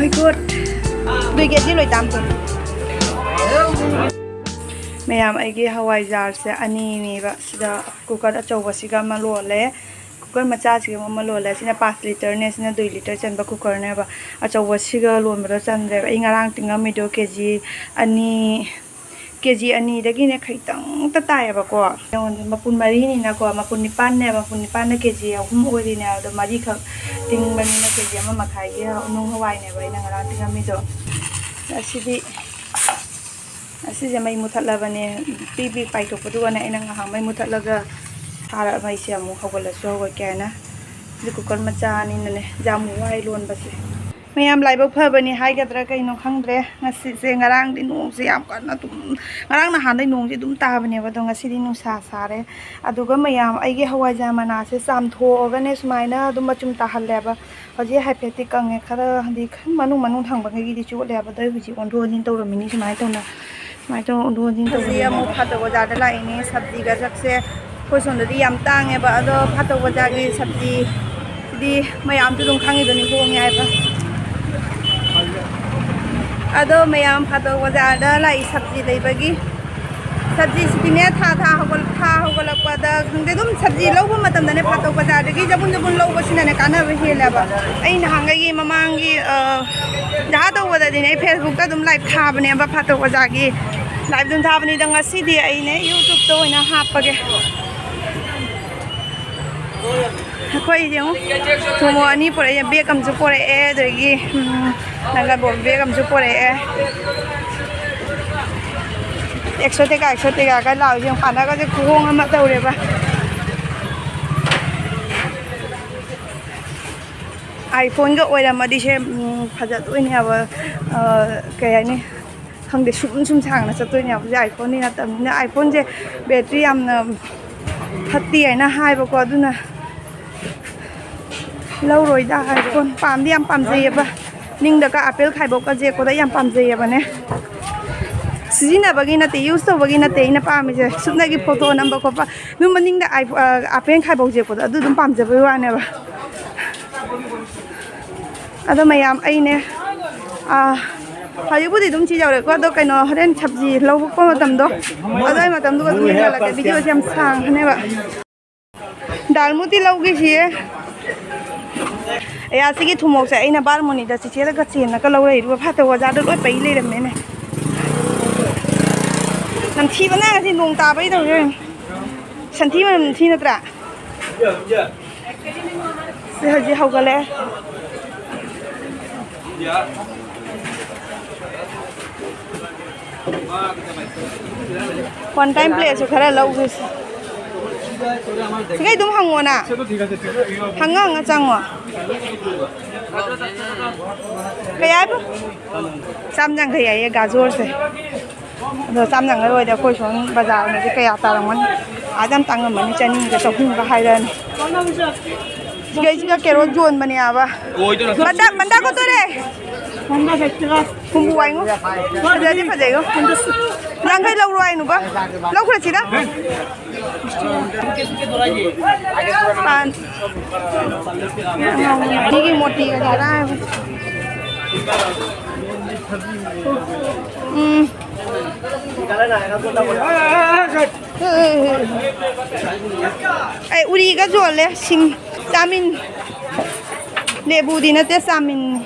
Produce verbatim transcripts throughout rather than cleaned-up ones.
Good. ꯃꯌꯥꯝ, ꯑꯩꯒꯤ ꯍꯋꯥꯏꯖꯥꯔꯁꯦ ꯑꯅꯤꯅꯦꯕ꯫ ꯁꯤꯗ ꯀꯨꯀꯔ ꯑꯆꯧꯕꯁꯤꯒ ꯑꯃ ꯂꯣꯜꯂꯦ, ꯀꯨꯀꯔ ꯃꯆꯥꯁꯤꯒ ꯑꯃ ꯂꯣꯜꯂꯦ꯫ ꯁꯤꯅ ꯄꯥꯁ ꯂꯤꯇꯔꯅꯦ, ꯁꯤꯅ ꯗꯨꯏ ꯂꯤꯇꯔ ꯆꯟꯕ ꯀꯨꯀꯔꯅꯦꯕ꯫ ꯑꯆꯧꯕꯁꯤꯒ ꯂꯣꯟꯕꯗꯣ ꯆꯟꯗ꯭ꯔꯦꯕ꯫ ꯑꯩ ꯉꯔꯥꯡ ꯇꯤꯡꯉꯝꯃꯤꯗꯣ ꯀꯦ ꯖꯤ ꯑꯅꯤ, ꯀꯦ ꯖꯤ ꯑꯅꯤꯗꯒꯤꯅꯦ ꯈꯤꯇꯪꯇ ꯇꯥꯏꯌꯦꯕꯀꯣ꯫ ꯑꯩꯉꯣꯟꯗ ꯃꯄꯨꯟ ꯃꯔꯤꯅꯤꯅꯀꯣ, ꯃꯄꯨꯟ ꯅꯤꯄꯥꯟꯅꯦꯕ, ꯃꯄꯨꯟ ꯅꯤꯄꯥꯟꯅ ꯀꯦ ꯖꯤ ꯑꯍꯨꯝ ꯑꯣꯏꯔꯤꯅꯦ꯫ ꯑꯗꯣ ꯃꯔꯤꯈꯛ ꯇꯤꯡꯕꯅꯤꯅ ꯀꯦ ꯖꯤ ꯑꯃ ꯃꯈꯥꯏꯒꯤ ꯅꯨꯡ ꯍꯋꯥꯏꯅꯦꯕ ꯑꯩꯅ ꯉꯔꯥꯡ ꯇꯤꯡꯉꯝꯃꯤꯗꯣ꯫ ꯑꯁꯤꯗꯤ, ꯑꯁꯤꯁꯦ ꯃꯩ ꯃꯨꯊꯠꯂꯕꯅꯦ꯫ ꯄꯤ ꯄꯤ ꯄꯥꯏꯊꯣꯛꯄꯗꯨꯒꯅꯦ ꯑꯩꯅ ꯉꯥꯏꯍꯥꯛ ꯃꯩ ꯃꯨꯊꯠꯂꯒ ꯊꯥꯔ-, ꯃꯩꯁꯦ ꯑꯃꯨꯛ ꯍꯧꯒꯠꯂꯁꯨ ꯍꯧꯒꯠꯀꯦ ꯍꯥꯏꯅ꯫ ꯑꯗꯨ ꯀꯨꯀꯔ ꯃꯆꯥ ꯑꯅꯤꯅꯅꯦ ꯌꯥꯝ ꯋꯥꯏ ꯂꯣꯟꯕꯁꯦ꯫ ꯃꯌꯥꯝ ꯂꯥꯏꯕꯛ ꯐꯕꯅꯤ ꯍꯥꯏꯒꯗ꯭ꯔꯥ ꯀꯩꯅꯣ ꯈꯪꯗ꯭ꯔꯦ꯫ ꯉꯁꯤꯁꯦ, ꯉꯔꯥꯡꯗꯤ ꯅꯣꯡꯁꯦ ꯌꯥꯝ ꯀꯟꯅ ꯑꯗꯨꯝ, ꯉꯔꯥꯡ ꯅꯍꯥꯟꯗꯩ ꯅꯣꯡꯁꯦ ꯑꯗꯨꯝ ꯇꯥꯕꯅꯦꯕ, ꯑꯗꯣ ꯉꯁꯤꯗꯤ ꯅꯨꯡꯁꯥ ꯁꯥꯔꯦ꯫ ꯑꯗꯨꯒ ꯃꯌꯥꯝ, ꯑꯩꯒꯤ ꯍꯋꯥꯏꯖꯥꯔ ꯃꯅꯥꯁꯦ ꯆꯥꯝꯊꯣꯛꯑꯒꯅꯦ ꯁꯨꯃꯥꯏꯅ ꯑꯗꯨꯝ ꯃꯆꯨꯝ ꯇꯥꯍꯜꯂꯦꯕ꯫ ꯍꯧꯖꯤꯛ ꯍꯥꯏꯐꯦꯠꯇꯤ ꯀꯪꯉꯦ, ꯈꯔ ꯍꯥꯏꯗꯤ ꯈꯔ ꯃꯅꯨꯡ ꯃꯅꯨꯡ ꯊꯪꯕꯈꯩꯒꯤꯗꯤ ꯆꯣꯠꯂꯦꯕ, ꯑꯗꯣ ꯑꯩ ꯍꯧꯖꯤꯛ ꯑꯣꯟꯊꯣꯛ ꯑꯣꯟꯁꯤꯟ ꯇꯧꯔꯝꯃꯤꯅꯤ ꯁꯨꯃꯥꯏꯅ ꯇꯧꯅ꯫ ꯁꯨꯃꯥꯏꯅ ꯇꯧꯔ ꯑꯣꯟꯊꯣꯛ ꯑꯣꯟꯁꯤꯟ ꯇꯧꯕꯅꯦꯕ꯫ ꯍꯧꯖꯤꯛ ꯑꯃꯨꯛ ꯐꯥꯇꯧ ꯕꯖꯥꯔꯗ ꯂꯥꯛꯏꯅꯦ, ꯁꯕꯖꯤꯒ ꯆꯠꯁꯦ꯫ ꯑꯩꯈꯣꯏ ꯁꯣꯝꯗꯗꯤ ꯌꯥꯝ ꯇꯥꯡꯉꯦꯕ, ꯑꯗꯣ ꯐꯥꯇꯧ ꯕꯖꯥꯔꯒꯤ ꯁꯕꯖꯤꯗꯤ ꯃꯌꯥꯝꯁꯨ ꯑꯗꯨꯝ ꯈꯪꯉꯤꯗꯨꯅꯤ, ꯍꯣꯡꯉꯦ ꯍꯥꯏꯕ꯫ ꯑꯗꯣ ꯃꯌꯥꯝ ꯐꯥꯇꯧ ꯕꯖꯥꯔꯗ ꯂꯥꯛꯏ ꯁꯕꯖꯤ ꯂꯩꯕꯒꯤ꯫ ꯁꯕꯖꯤꯁꯤꯗꯤꯅꯦ ꯊꯥ, ꯊꯥ ꯍꯧꯒꯠ-, ꯊꯥ ꯍꯧꯒꯠꯂꯛꯄꯗ ꯈꯪꯗꯦ, ꯑꯗꯨꯝ ꯁꯕꯖꯤ ꯂꯧꯕ ꯃꯇꯝꯗꯅꯦ ꯐꯥꯇꯧ ꯕꯖꯥꯔꯗꯒꯤ ꯆꯕꯨꯟ ꯆꯕꯨꯟ ꯂꯧꯕꯁꯤꯅ ꯀꯥꯟꯅꯕ ꯍꯦꯜꯂꯦꯕ꯫ ꯑꯩ ꯅꯍꯥꯟꯈꯩꯒꯤ ꯃꯃꯥꯡꯒꯤ, ꯑ, ꯖꯍꯥ ꯇꯧꯕꯗꯗꯤꯅꯦ ꯑꯩ Facebook-ꯇ ꯑꯗꯨꯝ live ꯊꯥꯕꯅꯦꯕ, ꯐꯥꯇꯧ ꯕꯖꯥꯔꯒꯤ live ꯑꯗꯨꯝ ꯊꯥꯕꯅꯤꯗ꯫ ꯉꯁꯤꯗꯤ ꯑꯩꯅꯦ YouTube-ꯇ ꯑꯣꯏꯅ ꯍꯥꯞꯄꯒꯦ꯫ ꯑꯩꯈꯣꯏ ꯌꯦꯡꯉꯨ, ꯊꯨꯝꯃꯣꯛ ꯑꯅꯤ ꯄꯨꯔꯛꯑꯦ, bag ꯑꯃꯁꯨ ꯄꯨꯔꯛꯑꯦ, ꯑꯗꯒꯤ, ꯎꯝ, ꯅꯪꯒꯟ ꯕꯣꯝ bag ꯑꯃꯁꯨ ꯄꯨꯔꯛꯑꯦ꯫ ꯑꯦꯛꯁꯣ ꯇꯦꯀꯥ, ꯑꯦꯛꯁꯣ ꯇꯦꯀꯥꯒ ꯂꯥꯎꯔꯤꯁꯦ ꯌꯦꯡꯉꯨ, ꯄꯥꯟꯗꯥꯒꯁꯦ ꯈꯨꯍꯣꯡ ꯑꯃ ꯇꯧꯔꯦꯕ꯫ iPhone-ꯒ ꯑꯣꯏꯔꯝꯃꯗꯤ ꯁꯦ, ꯎꯝ, ꯐꯖꯗꯣꯏꯅꯦ ꯍꯥꯏꯕ꯫ ꯑ, ꯀꯩ ꯍꯥꯏꯅꯤ? ꯈꯪꯗꯦ, ꯁꯨꯝ ꯁꯨꯝ ꯁꯥꯡꯅ ꯆꯠꯇꯣꯏꯅꯦ ꯍꯥꯏꯕ꯫ ꯍꯧꯖꯤꯛ iPhone-ꯗꯤ ꯅꯠꯇꯕꯅꯤꯅ, iPhone-ꯁꯦ battery ꯌꯥꯝꯅ ꯐꯠꯇꯦ ꯍꯥꯏꯅ ꯍꯥꯏꯕꯀꯣ, ꯑꯗꯨꯅ ꯂꯧꯔꯣꯏꯗ iPhone꯫ ꯄꯥꯝꯗꯤ ꯌꯥꯝ ꯄꯥꯝꯖꯩꯌꯦꯕ, ꯅꯤꯡꯗꯒ ꯑꯥꯄꯦꯜ ꯈꯥꯏꯕꯣꯛꯀ ꯌꯦꯛꯄꯗ ꯌꯥꯝ ꯄꯥꯝꯖꯩꯌꯦꯕꯅꯦ꯫ ꯁꯤꯖꯤꯟꯅꯕꯒꯤ ꯅꯠꯇꯦ, use ꯇꯧꯕꯒꯤ ꯅꯠꯇꯦ ꯑꯩꯅ ꯄꯥꯝꯃꯤꯁꯦ, ꯁꯨꯞꯅꯒꯤ photo ꯅꯝꯕ ꯈꯣꯠꯄ꯫ ꯑꯗꯨꯝ ꯃꯅꯤꯡꯗ ꯑꯥꯏ-, ꯑ, ꯑꯥꯄꯦꯜ ꯈꯥꯏꯕꯣꯛ ꯌꯦꯛꯄꯗꯣ ꯑꯗꯨ ꯑꯗꯨꯝ ꯄꯥꯝꯖꯕꯩ ꯋꯥꯅꯦꯕ꯫ ꯑꯗꯣ ꯃꯌꯥꯝ, ꯑꯩꯅꯦ ꯑꯥ, ꯍꯧꯖꯤꯛꯄꯨꯗꯤ ꯑꯗꯨꯝ ꯁꯤ ꯌꯧꯔꯦꯀꯣ, ꯑꯗꯣ ꯀꯩꯅꯣ, ꯍꯣꯔꯦꯟ ꯁꯕꯖꯤ ꯂꯧꯕ ꯃꯇꯝꯗꯣ, ꯑꯗꯨꯋꯥꯏ ꯃꯇꯝꯗꯨꯒ ꯑꯗꯨꯝ ꯌꯦꯡꯍꯜꯂꯛꯀꯦ꯫ ꯚꯤꯗꯤꯑꯣꯁꯦ ꯌꯥꯝ ꯁꯥꯡꯉꯅꯦꯕ꯫ ꯗꯥꯜ ꯃꯨꯇꯤ ꯂꯧꯈꯤꯁꯤꯌꯦ꯫ ꯑꯦ, ꯑꯁꯤꯒꯤ ꯊꯨꯝꯃꯣꯛꯁꯦ ꯑꯩꯅ ꯕꯥꯔꯃꯣꯅꯤꯗ ꯆꯤꯆꯦꯗꯒ ꯆꯦꯟꯅꯒ ꯂꯧꯔꯛꯏ, ꯑꯗꯨꯒ ꯐꯠꯇꯕ ꯑꯣꯖꯥꯗ ꯂꯣꯏ ꯄꯩ ꯂꯩꯔꯝꯃꯦꯅꯦ꯫ ꯅꯝꯊꯤꯕꯅ ꯉꯁꯤ ꯅꯣꯡ ꯇꯥꯕꯩ ꯇꯧꯔꯤꯔ ꯀꯩꯅꯣ꯫ ꯁꯟꯊꯤ ꯃꯅꯝ ꯅꯝꯊꯤ ꯅꯠꯇ꯭ꯔꯥ? ꯁꯤ ꯍꯧꯖꯤꯛ ꯍꯧꯒꯠꯂꯛꯑꯦ꯫ ꯋꯥꯟ ꯇꯥꯏꯝ ꯄ꯭ꯂꯦꯠꯁꯨ ꯈꯔ ꯂꯧꯒꯦꯁꯦ꯫ ꯁꯤꯈꯩ ꯑꯗꯨꯝ ꯍꯪꯉꯣꯅ꯫ ꯍꯪꯉ ꯍꯪꯉ ꯆꯪꯉꯣ꯫ ꯀꯌꯥ ꯍꯥꯏꯕ? ꯆꯥꯝ ꯌꯥꯡꯈꯩ ꯍꯥꯏꯌꯦ ꯒꯥꯖꯣꯔꯁꯦ꯫ ꯑꯗꯣ ꯆꯥꯝ ꯌꯥꯡꯈꯩ ꯑꯣꯏꯔꯗꯤ ꯑꯩꯈꯣꯏ ꯁꯣꯝ ꯕꯖꯥꯔꯅꯗꯤ ꯀꯌꯥ ꯇꯥꯔꯝꯒꯅꯤ? ꯑꯥꯗ ꯌꯥꯝ ꯇꯥꯡꯉꯝꯃꯅꯤ, ꯆꯅꯤꯒ ꯆꯍꯨꯝꯒ ꯍꯥꯏꯔꯛꯑꯅꯤ꯫ ꯁꯤꯈꯩꯁꯤꯒ ꯀꯦꯔꯣꯠ ꯌꯣꯟꯕꯅꯦꯕ꯫ ꯃꯟꯗꯥ, ꯃꯟꯗꯥ ꯀꯣꯠꯇꯣꯔꯦ꯫ ꯍꯨꯝꯐꯨ ꯍꯥꯏꯉꯣ꯫ ꯐꯖꯗꯤ ꯐꯖꯩꯉꯣ꯫ ꯌꯥꯡꯈꯩ ꯂꯧꯔꯣ ꯍꯥꯏꯅꯨꯕ꯫ ꯂꯧꯈ꯭ꯔꯁꯤꯗ꯫ ꯄꯥꯟ꯫ ꯃꯤꯒꯤ ꯃꯣꯇꯤꯒꯗꯤ ꯀꯗꯥꯏ꯫ ꯎꯝ꯫ ꯑꯩ ꯎꯔꯤꯒ ꯌꯣꯜꯂꯦ꯫ ꯁꯤꯡ ꯆꯥꯃꯤꯟ꯫ ꯂꯦꯕꯨꯗꯤ ꯅꯠꯇꯦ, ꯆꯥꯃꯤꯟꯅꯤ꯫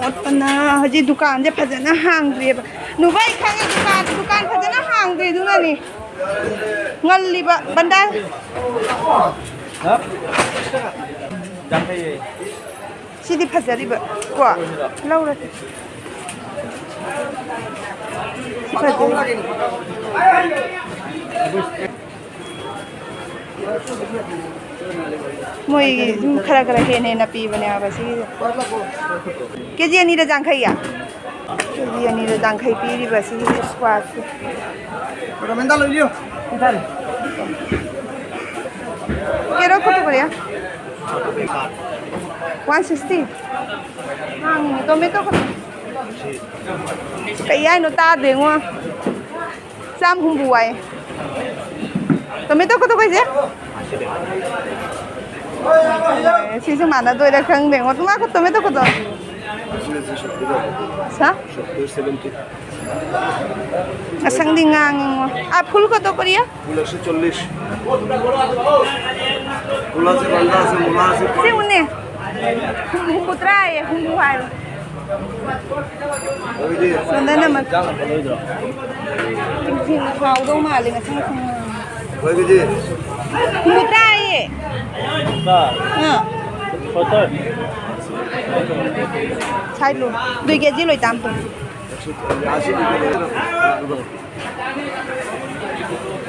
ꯃꯣꯠꯄꯅ ꯍꯧꯖꯤꯛ ꯗꯨꯀꯥꯟꯁꯦ ꯐꯖꯅ ꯍꯥꯡꯗ꯭ꯔꯤꯑꯕ꯫ ꯅꯨꯕ, ꯑꯩ ꯈꯪꯉꯦ, ꯗꯨꯀꯥꯟ, ꯗꯨꯀꯥꯟ ꯐꯖꯅ ꯍꯥꯡꯗ꯭ꯔꯤ, ꯑꯗꯨꯅꯅꯤ꯫ ꯉꯜꯂꯤꯕ ꯕꯟꯗꯥ꯫ ꯁꯤꯗꯤ ꯐꯖꯔꯤꯕ ꯀꯣ, ꯂꯧꯔꯁꯤ꯫ ꯁꯤ ꯐꯖꯩ꯫ ꯃꯣꯏꯒꯤ ꯁꯨꯝ ꯈꯔ ꯈꯔ ꯍꯦꯟꯅ ꯍꯦꯟꯅ ꯄꯤꯕꯅꯦ ꯍꯥꯏꯕ ꯁꯤꯒꯤꯁꯦ꯫ ꯀꯦ ꯖꯤ ꯑꯅꯤꯗ ꯌꯥꯡꯈꯩ꯫ ꯀꯦ ꯖꯤ ꯑꯅꯤꯗ ꯌꯥꯡꯈꯩ ꯄꯤꯔꯤꯕ ꯁꯤꯒꯤ ꯏꯁꯀ꯭ꯋꯥꯁꯁꯦ꯫ ꯔꯣꯃꯦꯟꯗꯥ ꯂꯣꯏ ꯂꯤꯌꯣ꯫ ꯀꯦꯔꯣꯠ ꯀꯠꯇꯣ ꯀꯔꯤ? One sixty. ꯇꯣꯃꯦꯇꯣ ꯀꯠꯇꯣ꯫ ꯀꯩ ꯍꯥꯏꯅꯣ ꯇꯥꯗꯦꯉꯣ꯫ ꯆꯥꯝ ꯍꯨꯝꯐꯨ ꯍꯥꯏꯌꯦ꯫ ꯇꯣꯃꯦꯇꯣ ꯀꯠꯇꯣ ꯀꯩꯁꯦ? ꯁꯤꯁꯨ ꯃꯥꯟꯅꯗꯣꯏꯔꯥ ꯈꯪꯗꯦꯉꯣ꯫ ꯉꯥꯏꯈꯣ, ꯇꯣꯃꯦꯇꯣ ꯀꯠꯇꯣ꯫ ꯁꯥ? ꯁꯣꯞꯇꯨ ꯁꯚꯦꯟꯇꯤ꯫ ꯑꯁꯪꯗꯤ ꯉꯥꯡꯉꯤꯉꯣ꯫ ꯑꯥ, ꯐꯨꯜ ꯀꯗꯣ ꯀꯔꯤꯌꯥ? ꯐꯨꯜ ꯑꯁꯤ ꯆꯜꯂꯤꯁ꯫ ꯐꯨꯜ ꯑꯁꯤ ꯕꯟꯗꯥ ꯑꯁꯤ ꯃꯨꯂꯥ ꯑꯁꯤ ꯁꯤ ꯎꯅꯦ꯫ ꯍꯨꯝ-, ꯍꯨꯝꯐꯨꯇꯔꯥ ꯍꯥꯏꯌꯦ, ꯍꯨꯝꯐꯨ ꯍꯥꯏꯔꯣ꯫ ꯑꯗꯨꯗꯤ ꯆꯟꯗꯅ ꯃ-, ꯏꯟꯖꯥꯡ ꯑꯝꯇ ꯂꯣꯏꯗ꯭ꯔꯣ? ꯊꯥꯎꯗꯧ ꯃꯥꯜꯂꯦ ꯉꯁꯤ ꯉꯁꯤ꯫ ꯑꯩꯈꯣꯏꯒꯤꯗꯤ ꯍꯨꯝꯐꯨꯇꯔꯥ ꯍꯥꯏꯌꯦ꯫ ꯍꯨꯝꯐꯨꯇꯔꯥ? ꯑꯥ꯫ ꯁꯣꯠꯇꯔ? ꯁꯥꯏꯠꯂꯣ꯫ ꯑꯗꯨꯏ ꯀꯦꯖꯤ ꯂꯣꯏ ꯇꯥꯝ ꯇꯨ꯫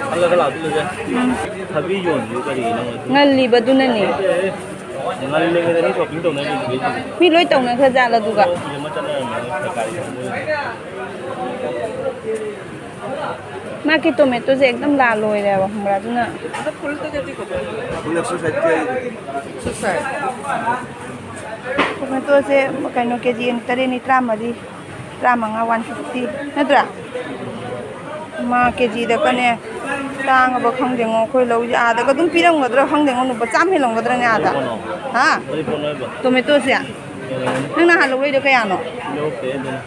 ꯈꯜꯂꯒ ꯂꯥꯛꯇꯣꯏꯁꯦ꯫ ꯎꯝ꯫ ꯊꯕꯤ ꯌꯣꯟꯕꯗꯨ ꯀꯔꯤꯒꯤꯅꯣ? ꯉꯜꯂꯤꯕꯗꯨꯅꯅꯦ꯫ ꯉꯜꯂꯤꯉꯩꯗꯅꯤ shopping ꯇꯧꯅꯔꯤꯗꯨꯗꯤ꯫ ꯃꯤ ꯂꯣꯏ ꯇꯧꯅꯈ꯭ꯔꯖꯥꯠꯂ ꯑꯗꯨꯒ? ꯁꯤꯗ ꯑꯃ ꯆꯠꯅꯔꯝꯃꯦ, ꯁꯔꯀꯥꯔꯒꯤ ꯊꯕꯛ ꯑꯣꯏꯅ꯫ ꯃꯥꯒꯤ ꯇꯣꯃꯦꯇꯣꯁꯦ ꯑꯦꯛꯗꯝ ꯂꯥꯜ ꯂꯣꯏꯔꯦꯕ, ꯈꯪꯕ꯭ꯔꯥ? ꯑꯗꯨꯅ ꯐꯨꯜ ꯑꯦꯛꯁꯔꯁꯥꯏꯁ ꯇꯧꯔꯤ꯫ ꯇꯣꯃꯦꯇꯣꯁꯦ ꯀꯩꯅꯣ ꯀꯦꯖꯤ ꯇꯔꯦꯠꯅꯤ, ꯇꯔꯥꯃꯔꯤ, ꯇꯔꯥꯃꯉꯥ, ꯋꯥꯟ ꯐꯤꯐꯇꯤ ꯅꯠꯇ꯭ꯔꯥ? ꯃꯥ ꯀꯦꯖꯤꯗꯒꯅꯦ ꯇꯥꯡꯉꯕ ꯈꯪꯗꯦꯉꯣ, ꯑꯩꯈꯣꯏ ꯂꯧꯁꯦ ꯑꯥꯗꯒ ꯑꯗꯨꯝ ꯄꯤꯔꯝꯒꯗ꯭ꯔꯥ ꯈꯪꯗꯦꯉꯣ, ꯂꯨꯄꯥ ꯆꯥꯝꯃ ꯍꯦꯜꯂꯝꯒꯗ꯭ꯔꯅꯦ ꯑꯥꯗ? ꯍꯥ? ꯀꯔꯤ ꯄꯣꯠꯅꯣ ꯍꯥꯏꯕ? ꯇꯣꯃꯦꯇꯣꯁꯦ? ꯅꯪ ꯅꯍꯥꯟ ꯂꯧꯔꯛꯏꯗꯣ ꯀꯌꯥꯅꯣ? ꯂꯧꯔꯛꯇꯦ ꯑꯗꯨꯅ꯫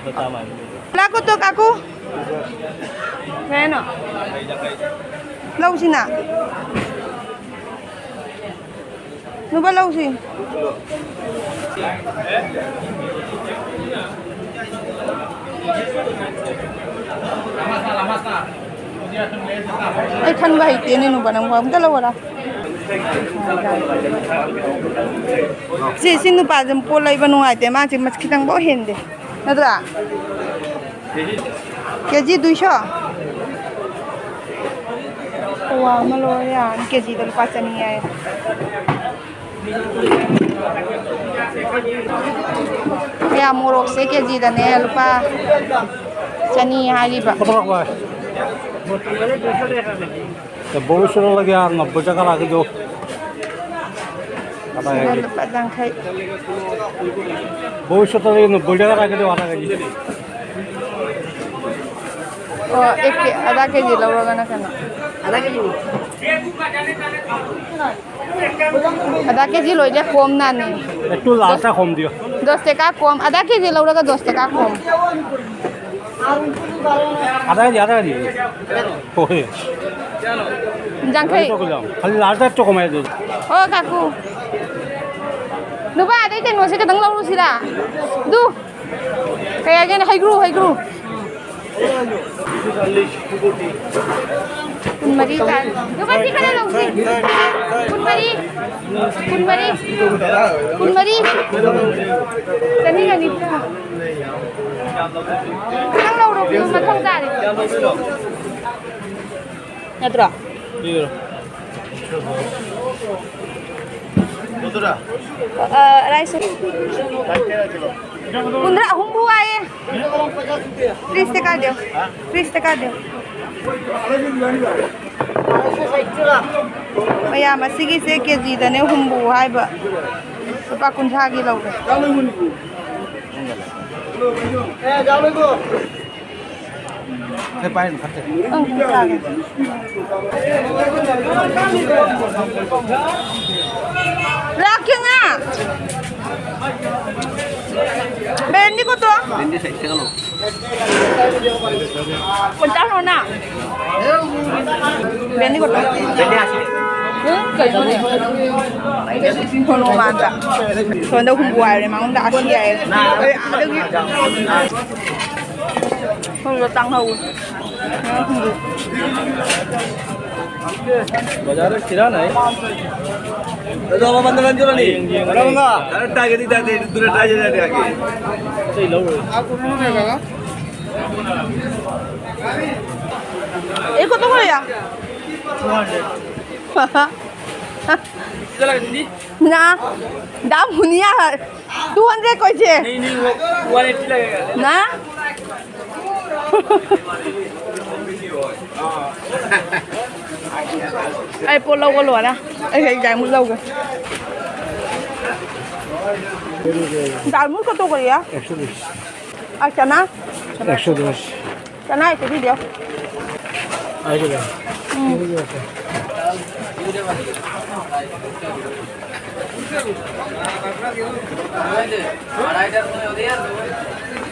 ꯂꯨꯄꯥ ꯆꯥꯝꯃ ꯍꯥꯏꯕꯅꯤ꯫ ꯂꯥꯛꯈꯣ ꯇꯣ ꯀꯥꯀꯨ꯫ ꯀꯩꯅꯣ? ꯂꯧꯁꯤꯅ꯫ ꯅꯨꯕ ꯂꯧꯁꯤ꯫ ꯑꯩ ꯈꯟꯕ ꯍꯩꯇꯦꯅꯦ ꯅꯨꯕ, ꯅꯪꯕꯨ ꯑꯝꯇ ꯂꯧꯔꯥ꯫ ꯁꯤ, ꯁꯤ ꯅꯨꯄꯥꯁꯦ ꯄꯣꯠ ꯂꯩꯕ ꯅꯨꯡꯉꯥꯏꯇꯦ, ꯃꯥꯁꯦ ꯃꯁ-, ꯈꯤꯇꯪꯐꯥꯎ ꯍꯦꯟꯗꯦ꯫ ꯅꯠꯇ꯭ꯔꯥ? ꯀꯦꯖꯤ ꯗꯨꯏꯁꯣ? ꯄꯋꯥ ꯑꯃ ꯂꯧꯔ ꯌꯥꯔꯅꯤ, ꯀꯦꯖꯤꯗ ꯂꯨꯄꯥ ꯆꯅꯤ ꯍꯥꯏꯌꯦ꯫ ꯀꯌꯥ ꯃꯣꯔꯣꯛꯁꯦ ꯀꯦꯖꯤꯗꯅꯦ ꯂꯨꯄꯥ ꯆꯅꯤ ꯍꯥꯏꯔꯤꯕ꯫ ꯀꯣ ꯕꯣꯔꯤꯁꯣꯔ ꯂꯒꯦ ꯅꯣꯕꯣꯏ ꯇꯥꯀꯥ ꯂꯒꯦ ꯗꯣ꯫ ꯁꯤꯅ ꯂꯨꯄꯥ ꯌꯥꯡꯈꯩ꯫ ꯕꯣꯔꯤꯁꯣꯔ ꯂꯒꯦ ꯅꯣꯕꯣꯏ ꯇꯥꯀꯥ ꯂꯒꯦ ꯗꯣ, ꯑꯗꯥ ꯀꯦꯖꯤ꯫ ꯑꯣ, ꯑꯦꯛ ꯀꯦ-, ꯑꯗꯥ ꯀꯦꯖꯤ ꯂꯧꯔꯒꯅ ꯀꯩꯅꯣ? ꯑꯗꯥ ꯀꯦꯖꯤ꯫ ꯑꯗꯥ ꯀꯦꯖꯤ ꯂꯣꯏꯁꯦ ꯀꯣꯝ ꯅꯥꯅꯤ꯫ একটু লালটা কম দিও। দশ টাকা কম, আধা কেজি ꯂꯧꯔꯒ দশ টাকা কম꯫ আধা কেজি, আধা কেজি। ও, হে। ꯌꯥꯡꯈꯩ꯫ ꯈꯜꯂꯤ ꯂꯥꯜꯗ ꯆꯣꯀꯣꯃꯥꯏꯗꯨ꯫ ꯑꯣ, ꯀꯥꯀꯨ꯫ ꯅꯨꯄꯥ, ꯑꯗꯩ ꯀꯩꯅꯣꯁꯦ ꯈꯤꯇꯪ ꯂꯧꯔꯨꯁꯤꯔꯥ? ꯑꯗꯨ꯫ ꯀꯩ ꯍꯥꯏꯒꯦꯅꯦ? ꯍꯩꯒ꯭ꯔꯨ, ꯍꯩꯒ꯭ꯔꯨ꯫ ꯀꯨꯟꯃꯔꯤ ꯇꯥꯔꯦ꯫ ꯂꯨꯄꯥ ꯁꯤ ꯈꯔ ꯂꯧꯁꯤ꯫ ꯀꯨꯟꯃꯔꯤ꯫ ꯀꯨꯟꯃꯔꯤ꯫ ꯀꯨꯟꯃꯔꯤ꯫ ꯆꯅꯤꯒ ꯅꯤꯐꯨ꯫ ꯈꯤꯇꯪ ꯂꯧꯔꯣ, ꯃꯊꯧ ꯇꯥꯔꯦ꯫ ꯅꯠꯇ꯭ꯔꯣ? ꯑ, ꯑ, rice. ꯀꯨꯟꯊ꯭ꯔꯥ, ꯍꯨꯝꯐꯨ ꯍꯥꯏꯌꯦ꯫ ꯇ꯭ꯔꯤꯁꯇ ꯀꯥꯗꯦ꯫ ꯇ꯭ꯔꯤꯁꯇ ꯀꯥꯗꯦ꯫ ꯃꯌꯥꯝ ꯑꯁꯤꯒꯤꯁꯦ ꯀꯦꯖꯤꯗꯅꯦ ꯍꯨꯝꯐꯨ ꯍꯥꯏꯕ꯫ ꯂꯨꯄꯥ ꯀꯨꯟꯊ꯭ꯔꯥꯒꯤ ꯂꯧꯔꯦ꯫ ꯁꯦ ꯄꯥꯏꯔꯤꯅ ꯐꯠꯇꯦ꯫ ꯑꯪ, ꯆꯥꯒꯦ꯫ ꯂꯥꯛꯀꯦ ꯉꯥ꯫ ꯕꯦꯟꯗꯤ ꯀꯣꯠꯇꯣ꯫ ꯕꯦꯟꯗꯤ ꯁꯦ ꯁꯦ ꯂꯧ꯫ ꯀꯣꯟꯇꯥ ꯍꯣꯅ꯫ ꯕꯦꯟꯗꯤ ꯀꯣꯠꯇꯣ꯫ ꯕꯦꯟꯗꯤ ꯑꯁꯤ꯫ ꯎꯝ, ꯀꯩꯅꯣꯅꯦ? ꯍꯣꯅꯣ ꯃꯥꯟꯗ꯫ ꯁꯣꯝꯗ ꯍꯨꯝꯕꯨ ꯍꯥꯏꯔꯦ, ꯃꯉꯣꯟꯗ ꯑꯁꯤ ꯍꯥꯏꯔꯦ꯫ ꯑꯗꯒꯤ ꯍꯣꯏ, ꯇꯥꯡꯍꯧꯋꯤ꯫ ꯕꯖꯥꯔꯗ ꯈꯤꯔꯥ ꯅꯥꯏ꯫ ꯑꯗꯣ ꯑꯃ ꯕꯟꯗ ꯂꯟꯖꯔꯅꯤ꯫ ꯌꯦꯡ, ꯌꯦꯡ꯫ ꯀꯔꯝꯕ? ꯗꯥꯏꯔꯦꯛ ꯇꯥꯒꯦꯗꯤ ꯇꯥꯗꯦ, ꯑꯗꯨꯅ ꯇꯥꯏꯖꯔꯅꯤ ꯍꯥꯏꯒꯦ꯫ ꯑꯇꯩ ꯂꯧꯔꯣꯏ꯫ ꯑꯦ, ꯀꯣꯠꯇ ꯀꯣꯠꯂ ꯌꯥ? ꯅ, ꯗꯥ ꯃꯨꯅꯤꯌꯥ, two hundred ꯀꯣꯏꯁꯦ꯫ ꯅ? ꯑꯩ ꯄꯣꯠ ꯂꯧꯕ ꯂꯣꯏꯔꯦ꯫ ꯑꯩ ꯍꯌꯦꯡ ꯗꯥꯏꯃꯨꯠ ꯂꯧꯒꯦ꯫ ꯗꯥꯏꯃꯨꯠ ꯀꯠꯇꯧ ꯀꯔꯤꯌꯥ? ꯑ, ꯆꯅꯥ? একশো দশ। ꯆꯅꯥ ꯍꯦꯛꯇ ꯄꯤꯕꯤꯌꯣ꯫ ꯎꯝ꯫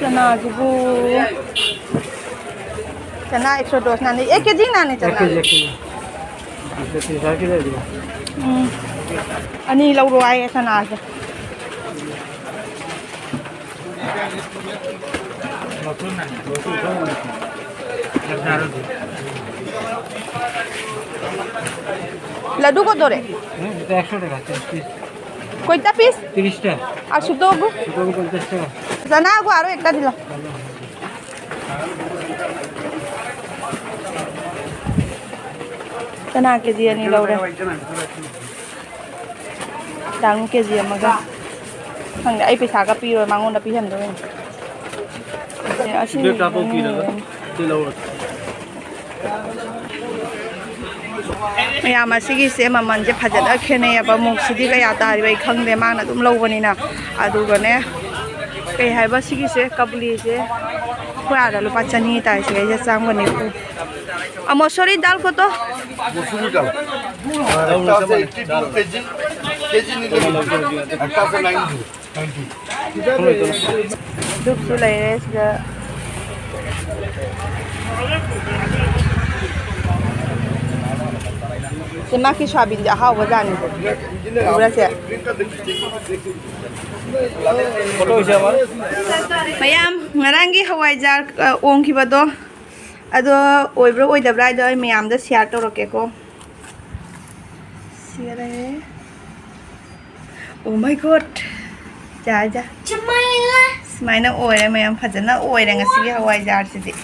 ꯆꯅꯥꯁꯤꯕꯨ, ꯆꯅꯥ ꯑꯦꯛꯁꯣ ꯗꯣꯁ ꯅꯥꯅꯤ, ꯑꯦꯛ ꯀꯦꯖꯤ ꯅꯥꯅꯤ ꯆꯅꯥ꯫ ꯎꯝ꯫ ꯑꯅꯤ ꯂꯧꯔꯣ ꯍꯥꯏꯌꯦ ꯆꯅꯥꯁꯦ꯫ লাডু কত রে? হুম, এটা একশো টাকা, তিরিশ পিস। কয়টা পিস? তিরিশটা। আর শুধু ওগু? শুধু ওগু পঞ্চাশ টাকা। জানা ওগু আরো একটা দিলা। ꯆꯅꯥ ꯀꯦ ꯖꯤ ꯑꯅꯤ ꯂꯧꯔꯦ꯫ ꯗꯥꯡ ꯀꯦ ꯖꯤ ꯑꯃꯒ꯫ ꯈꯪꯗꯦ, ꯑꯩ ꯄꯩꯁꯥꯒ ꯄꯤꯔꯣꯏ, ꯃꯉꯣꯟꯗ ꯄꯤꯍꯟꯗꯣꯏꯅꯦ꯫ ꯑꯁꯤ ꯕꯦꯛ ꯆꯥꯊꯣꯛꯄꯤꯔꯒ ꯁꯤ ꯂꯧꯔꯣ꯫ ꯃꯌꯥꯝ ꯑꯁꯤꯒꯤꯁꯦ ꯃꯃꯜꯁꯦ ꯐꯖꯅ ꯈꯦꯠꯅꯩꯌꯦꯕ꯫ ꯃꯨꯛꯁꯤꯗꯤ ꯀꯌꯥ ꯇꯥꯔꯤꯕ ꯑꯩ ꯈꯪꯗꯦ, ꯃꯥꯅ ꯑꯗꯨꯝ ꯂꯧꯕꯅꯤꯅ꯫ ꯑꯗꯨꯒꯅꯦ, ꯀꯩ ꯍꯥꯏꯕ ꯁꯤꯒꯤꯁꯦ, ꯀꯕꯨꯂꯤꯁꯦ ꯑꯩꯈꯣꯏ ꯑꯥꯗ ꯂꯨꯄꯥ ꯆꯅꯤ ꯇꯥꯏ, ꯁꯤꯗꯩꯁꯤꯗ ꯆꯥꯝꯃꯒ ꯅꯤꯐꯨ꯫ ꯑ, ꯃꯁꯨꯔꯤ ꯗꯥꯜ ꯀꯣꯇꯣ? মসুরি ডাল। একটা আছে এইটটি টু কেজি, কেজি নিলে নিবে। একটা আছে নাইনটি। ꯙꯨꯞꯁꯨ ꯂꯩꯔꯦ ꯁꯤꯗ꯫ ꯁꯤ ꯃꯥꯒꯤ ꯁꯣꯌꯥꯕꯤꯟꯁꯦ ꯑꯍꯥꯎꯕ ꯖꯥꯠꯅꯤ꯫ ꯎꯕ꯭ꯔꯥ ꯁꯦ? ꯃꯌꯥꯝ, ꯉꯔꯥꯡꯒꯤ ꯍꯋꯥꯏꯖꯥꯔ, ꯑ, ꯑꯣꯡꯈꯤꯕꯗꯣ, ꯑꯗꯣ ꯑꯣꯏꯕ꯭ꯔꯥ ꯑꯣꯏꯗꯕ꯭ꯔꯥ ꯍꯥꯏꯗꯣ ꯑꯩ ꯃꯌꯥꯝꯗ ꯁꯤꯌꯥꯔ ꯇꯧꯔꯛꯀꯦꯀꯣ꯫ ꯁꯤꯒ ꯂꯩꯔꯦ꯫ Oh my God! ꯌꯥꯏ, ꯌꯥꯏ꯫ ꯁꯨꯃꯥꯏꯅ ꯑꯣꯏꯔꯦ ꯃꯌꯥꯝ, ꯐꯖꯅ ꯑꯣꯏꯔꯦ ꯉꯁꯤꯒꯤ ꯍꯋꯥꯏꯖꯥꯔꯁꯤꯗꯤ꯫